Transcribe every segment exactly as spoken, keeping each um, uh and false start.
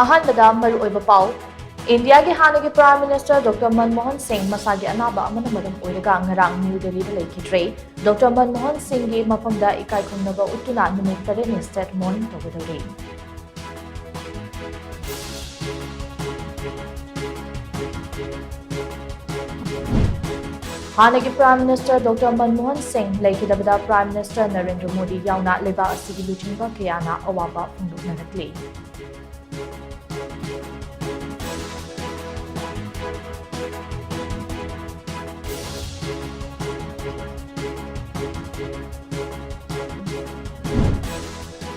ꯑꯍꯥꯟꯕꯗ ꯃꯔꯨꯑꯣꯏꯕ ꯄꯥꯎ꯫ ꯏꯟꯗꯤꯌꯥꯒꯤ ꯍꯥꯟꯅꯒꯤ Prime Minister Doctor ꯃꯟꯃꯣꯍꯟ ꯁꯤꯡ ꯃꯁꯥꯒꯤ ꯑꯅꯥꯕ ꯑꯃꯅ ꯃꯔꯝ ꯑꯣꯏꯔꯒ ꯉꯔꯥꯡ ꯅ꯭ꯌꯨ ꯗꯦꯜꯂꯤꯗ ꯂꯩꯈꯤꯗ꯭ꯔꯦ꯫ Doctor ꯃꯟꯃꯣꯍꯟ ꯁꯤꯡꯒꯤ ꯃꯐꯝꯗ ꯏꯀꯥꯏ ꯈꯨꯝꯅꯕ ꯎꯠꯇꯨꯅ ꯅꯨꯃꯤꯠ ꯇꯔꯦꯠꯅꯤ state mourning ꯇꯧꯒꯗꯧꯔꯤ꯫ ꯍꯥꯟꯅꯒꯤ Prime Minister Doctor ꯃꯟꯃꯣꯍꯟ ꯁꯤꯡ ꯂꯩꯈꯤꯗꯕꯗ Prime Minister ꯅꯔꯦꯟꯗ꯭ꯔ ꯃꯣꯗꯤ ꯌꯥꯎꯅ ꯂꯩꯕꯥꯛ ꯑꯁꯤꯒꯤ ꯂꯨꯆꯤꯡꯕ ꯀꯌꯥꯅ ꯑꯋꯥꯕ ꯐꯣꯡꯗꯣꯛꯅꯔꯛꯂꯤ꯫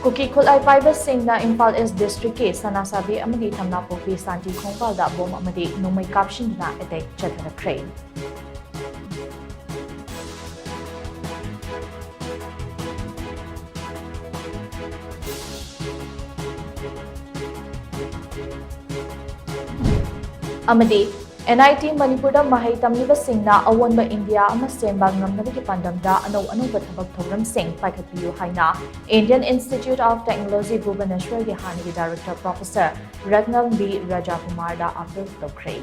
ꯀꯨꯀꯤ ꯈꯨꯠꯂꯥꯏ ꯄꯥꯏꯕꯁꯤꯡꯅ ꯏꯝꯐꯥꯜ East Districtꯀꯤ ꯁꯅꯥꯁꯥꯕꯤ ꯑꯃꯗꯤ ꯊꯝꯅꯥꯄꯣꯛꯄꯤ ꯁꯥꯟꯇꯤ ꯈꯣꯡꯕꯥꯜꯗ ꯕꯣꯝ ꯑꯃꯗꯤ ꯅꯣꯡꯃꯩ ꯀꯥꯞꯁꯤꯟꯗꯨꯅ attack ꯆꯠꯊꯔꯛꯈ꯭ꯔꯦ꯫ ꯑꯃꯗꯤ NIT ꯃꯅꯤꯄꯨꯔꯗ ꯃꯍꯩ ꯇꯝꯂꯤꯕꯁꯤꯡꯅ ꯑꯑꯣꯟꯕ ꯏꯟꯗꯤꯌꯥ ꯑꯃ ꯁꯦꯝꯕ ꯉꯝꯅꯕꯒꯤ ꯄꯥꯟꯗꯝꯗ ꯑꯅꯧ ꯑꯅꯧꯕ ꯊꯕꯛ ꯊꯧꯔꯝꯁꯤꯡ ꯄꯥꯏꯈꯠꯄꯤꯌꯨ ꯍꯥꯏꯅ Indian Institute of Technology ꯚꯨꯕꯅꯦꯁ꯭ꯋꯔꯒꯤ ꯍꯥꯟꯅꯒꯤ director Professor ꯔꯠꯅꯝ ꯕꯤ ꯔꯥꯖꯥꯀꯨꯃꯥꯔꯗ appeal ꯇꯧꯈ꯭ꯔꯦ꯫